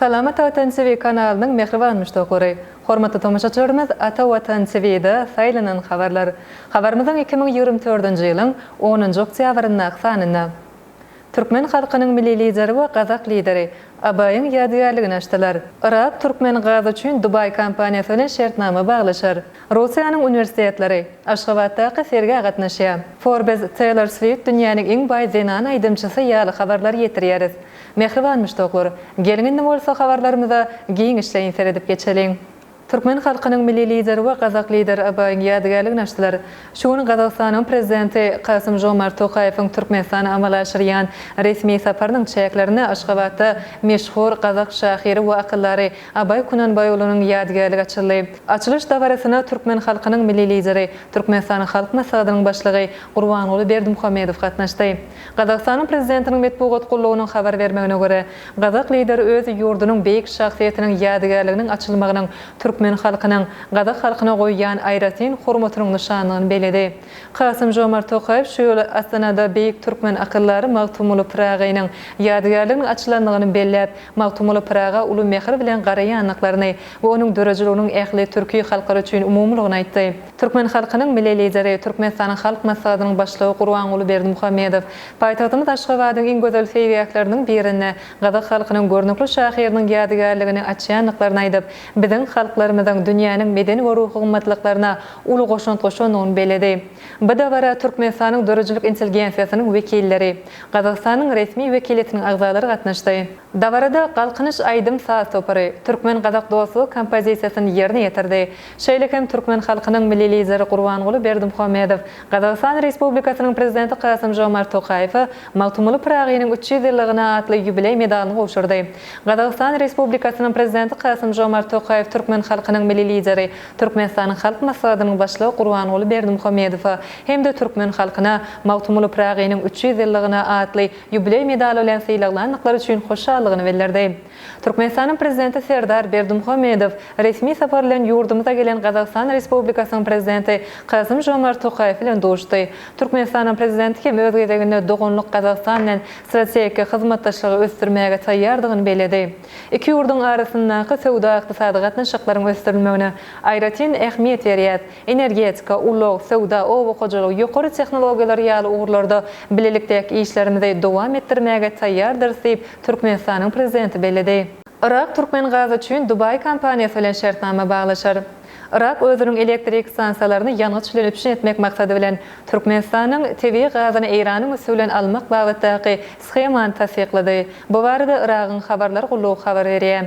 Salam Ata Watan TV kanalynyň mähriban muşdaklary! Hormatly tomaşaçylarymyz Ata Watan TV-de saýlanan habarlar. Habarymyzyň 2024-nji ýylyň onunjy oktýabryndaky sanynda. Türkmen halkynyň Milli Lideri we gazak Lideri Abaýyň ýadygärligini açdylar. Yrak türkmen gazy üçin Dubaý kompaniýasy bilen şertnama baglaşar. Russiýanyň uniwersitetleri Aşgabatdaky sergä gatnaşýar. Forbes Teýlor Swift dünýäniň iň baý zenan aýdymçysy ýaly habarlary ýetirýäris. Mähriban muşdaklar, geliň indi bolsa habarlarymyza giňişleýin seredip geçeliň. Türkmen halkynyň Milli Lideri we gazak Lideri Abaýyň ýadygärligini açdylar. Şu gün Gazagystanyň Prezidenti Kasym-Žomart Tokaýewiň Türkmenistana amala aşyrýan resmi saparynyň çäklerinde Aşgabatda meşhur gazak şahyry we akyldary Abaý Kunanbaýoglunyň ýadygärligi açyldy. Açylyş dabarasyna türkmen halkynyň Milli Lideri, Türkmenistanyň Halk Maslahatynyň Başlygy Gurbanguly Berdimuhamedow gatnaşdy. Gazagystanyň Prezidentiniň metbugat gullugynyň habar bermegine görä, gazak Lideri öz ýurdunyň beýik şahsyýetiniň ýadygärliginiň açylmagynyň türkmen halkynyň gazak halkyna goýýan aýratyn hormatynyň nyşanydygyny belledi. Kasym-Žomart Tokaýew şu ýyl Astanada beýik türkmen akyldary Magtymguly Pyragynyň ýadygärliginiň açylandygyny belläp, Magtymguly Pyraga uly mähir bilen garaýandyklaryny we onuň döredijiliginiň ähli türki halklar üçin umumylygyny aýtdy. Türkmen halkynyň Milli Lideri, Türkmenistanyň Halk Maslahatynyň Başlygy Gurbanguly Berdimuhamedow paýtagtymyz Aşgabadyň iň gözel seýilgähleriniň birinde gazak halkynyň görnükli şahyrynyň ýadygärligini açýandyklaryny aýdyp, biziň halklarymyzyň dünýäniň medeni we ruhy gymmatlyklaryna uly goşant goşandygyny belledi. Bu dabara Türkmenistanyň döredijilik intelligensiýasynyň wekilleri, Gazagystanyň resmi wekiliýetiniň agzalary gatnaşdy. Dabarada Galkynyş aýdym-saz topary Türkmen-gazak dostlugy kompozisiýasyny ýerine ýetirdi. Şeýle hem türkmen halkynyň Milli Lideri Gurbanguly Berdimuhamedow Gazagystan Respublikasynyň Prezidenti Kasym-Žomart Tokaýewe Magtymguly Pyragynyň 300 ýyllygyna atly ýubileý medalyny gowşurdy. Gazagystan Respublikasynyň Prezidenti Kasym-Žomart Tokaýew türkmen halkynyň Milli Lideri, Türkmenistanyň Halk Maslahatynyň Başlygy Gurbanguly Berdimuhamedowa hem-de türkmen halkyna Magtymguly Pyragynyň 300 ýyllygyna atly ýubileý medaly bilen sylaglandyklary üçin hoşallygyny bildirdi. Türkmenistanyň Prezidenti Serdar Berdimuhamedow resmi sapar bilen ýurdumyza gelen Gazagystan Respublikasynyň Prezidenti Kasym-Žomart Tokaýew bilen duşdy. Türkmenistanyň Prezidenti hem öz gezeginde doganlyk Gazagystan bilen strategik hyzmatdaşlygy ösdürmäge taýýardygyny belledi. Iki ýurduň arasyndaky söwda-ykdysady gatnaşyklaryň ösdürilmegine aýratyn ähmiýet berýäs. Energetika, ulag, söwda, oba hojalygy, ýokary tehnologiýalar ýaly ugurlarda bilelikdäki işlerimizi dowam etdirmäge taýýardyrys diýip, Türkmenistanyň Prezidenti belledi. Yrak türkmen gazy üçin Dubaý kompaniýasy bilen şertnama baglaşar. Yrak özüniň elektrik stansiýalaryny ýangyç bilen üpjün etmek maksady bilen, Türkmenistanyň tebigy gazyny Eýranyň üsti bilen almak babatdaky shemany tassyklady. Bu barada Yragyň habarlar gullugy habar berýär.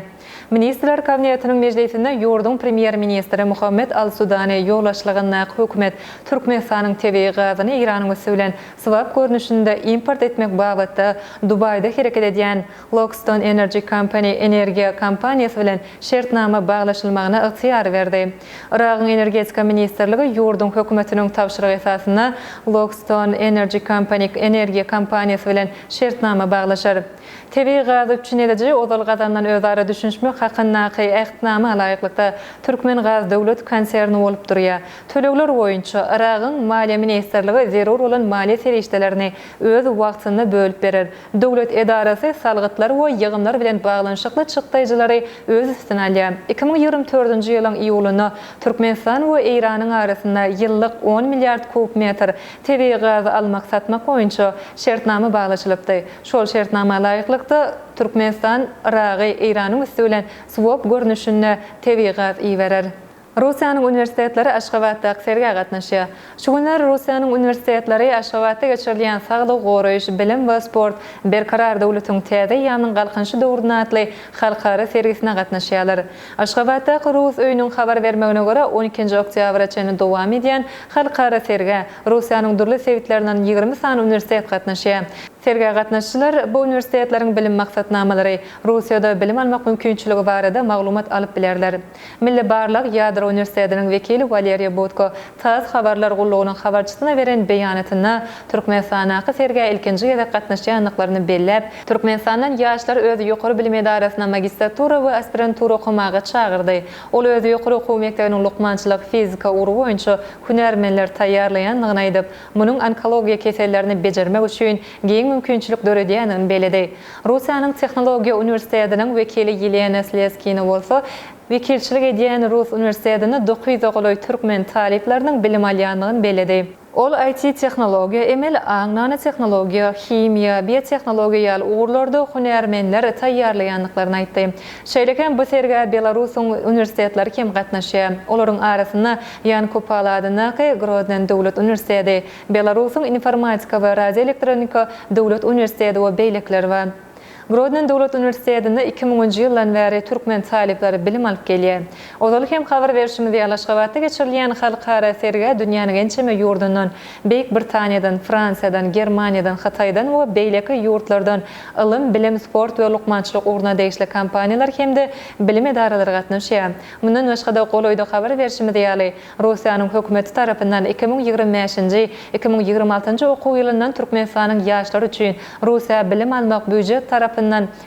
Ministrler Kabinetiniň mejlisinde ýurduň Premýer-ministri Muhammet Al-Sudani ýolbaşçylygyndaky hökümet Türkmenistanyň tebigy gazyny Eýranyň üsti bilen swap görnüşinde import etmek babatda Dubaýda hereket edýän Lockstone Energy Company energiýa kompaniýasy bilen şertnama baglaşylmagyna ygtyýar berdi. Yragyň Energetika ministrligi ýurduň hökümetiniň tabşyrygy esasynda Lockstone Energy Company energiýa kompaniýasy bilen şertnama baglaşar. Tebigy gazy üpjün ediji ozal gazanylan özara düşünişmek hakyndaky Ähtnama laýyklykda Türkmengaz döwlet konserni bolup durýar. Tölegler boýunça Yragyň Maliýe ministrligi zerur bolan maliýe serişdelerini öz wagtynda bölüp berer. Döwlet edarasy salgytlar we ýygymlar bilen baglanyşykly çykdaýjylary öz üstüne alýar. 2024-nji ýylyň iýulynda Türkmenistan we Eýranyň arasynda ýyllyk on milliard kub metr tebigy gazy almak-satmak boýunça şertnama baglaşylypdy. Şol şertnama laýyklykda, Türkmenistan Yragy Eýranyň üsti bilen swop görnüşinde tebigy gaz iberer. Russiýanyň uniwersitetleri Aşgabatdaky sergä gatnaşýar. Şu günler Russiýanyň uniwersitetleri Aşgabatda geçirilýän Saglygy goraýyş, bilim we sport, Berkarar döwletiň täze eýýamynyň Galkynyşy döwründe atly halkara sergisine gatnaşýarlar. Aşgabatdaky Rus öýüniň habar bermegine görä, on ikinji oktýabra çenli dowam edýän halkara sergä Russiýanyň dürli sebitlerinden 20 sany uniwersitet gatnaşýar. Sergä gatnaşyjylar bu uniwersitetleriň bilim maksatnamalary, Russiýada bilim almak mümkinçiligi barada maglumat alyp bilerler. Milli barlag ýadro uniwersitetiniň wekili Waleriýa Budko tass habarlar gullugynyň habarçysyna beren beýanatynda Türkmenistandaky sergä ilkinji gezek gatnaşýandyklaryny belläp, Türkmenistandan ýaşlary öz ýokary bilim edarasyna magistratura we aspirantura okamaga çagyrdy. Ol öz ýokary okuw mekdebiniň lukmançylyk, fizika ugry boýunça hünärmenler taýýarlaýandygyny aýdyp, munuň onkologiýa kesellerini bejermek üçin giň. mümkinçilik döredýändigini belledi. Russiýanyň Tehnologiýa uniwersitetiniň wekili Ýelena Slezkina bolsa, wekilçilik edýän rus uniwersitetinde 900-e golaý türkmen talyplarynyň bilim alýandygyny belledi. Ol IT-tehnologiýa, emeli aň, nanotehnologiýa, himiýa, biotehnologiýa ýaly ugurlarda hünärmenler taýýarlaýandyklaryny aýtdy. Şeýle hem bu sergä Belarusyň uniwersitetleri hem gatnaşýar. Olaryň arasynda Ýan Kupala adyndaky Grodnen döwlet uniwersiteti, Belarusyň informatika we radioelektronika döwlet uniwersiteti we beýlekiler bar. Grodnen döwlet uniwersitetinde 2000-nji ýyldan bäri türkmen talyplary bilim alyp gelýär. Ozal hem habar berşimiz ýaly, Aşgabatda geçirilýän halkara sergä dünýäniň ençeme ýurdundan, Beýik Britaniýadan, Fransiýadan, Germaniýadan, Hytaýdan we beýleki ýurtlardan ylym, bilim, sport we lukmançylyk ugruna degişli kompaniýalar hem-de bilim edaralary gatnaşýar. Mundan başga-da, golaýda habar berşimiz ýaly, Russiýanyň hökümeti tarapyndan 2025-nji, 2026-njy okuw ýylyndan Türkmenistanyň ýaşlary üçin Russiýa bilim almak býujet tarapyndan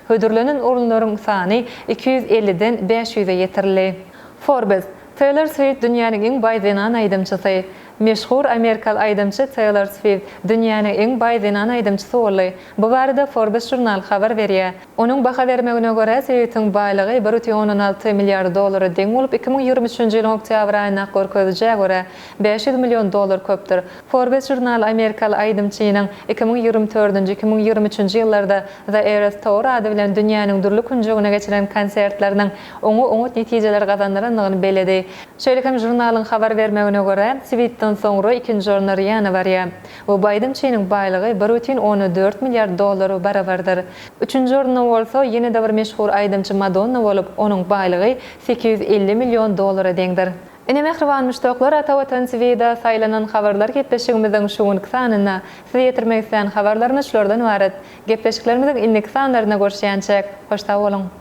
hödürlenen orunlaryň sany 250-den 500-e ýetirildi. Forbes, Teýlor Swift dünýäniň iň baý zenan aýdymçysy. Meşhur amerikaly aýdymçy Teýlor Swift dünýäniň iň baý zenan aýdymçysy boldy. Bu barada Forbes žurnaly habar berýär. Onuň baha bermegine görä, Swiftiň baýlygy bir bütin ondan alty milliard dollara deň bolup, 2023-nji ýylyň oktýabr aýyndaky görkezijä görä, 500 million dollar köpdür. Forbes žurnaly amerikaly aýdymçynyň 2024-nji, 2023-nji ýyllarda The Eras Tour ady bilen dünýäniň dürli künjegine geçiren konsertleriniň oňa oňat netijeler gazandyrandygyny belledi. Şeýle hem žurnalyň habar bermegine görä, Swiftden soňra ikinji orunda Rihanna barýar. We bu aýdymçynyň baýlygy bir bütin onda dört milliard dollara barabardyr. Üçünji orunda bolsa ýene-de bir meşhur aýdymçy Madonna bolup, onuň baýlygy 850 million dollara deňdir. Ine mähriban muşdaklar Ata Watan TVda saýlanan habarlar gepleşigimiziň şu günki sanynda size ýetirmek islän habarlarymyz şulardan ybarat. Gepleşiklerimiziň indiki sanlarynda görüşýänçäk, hoş sag boluň!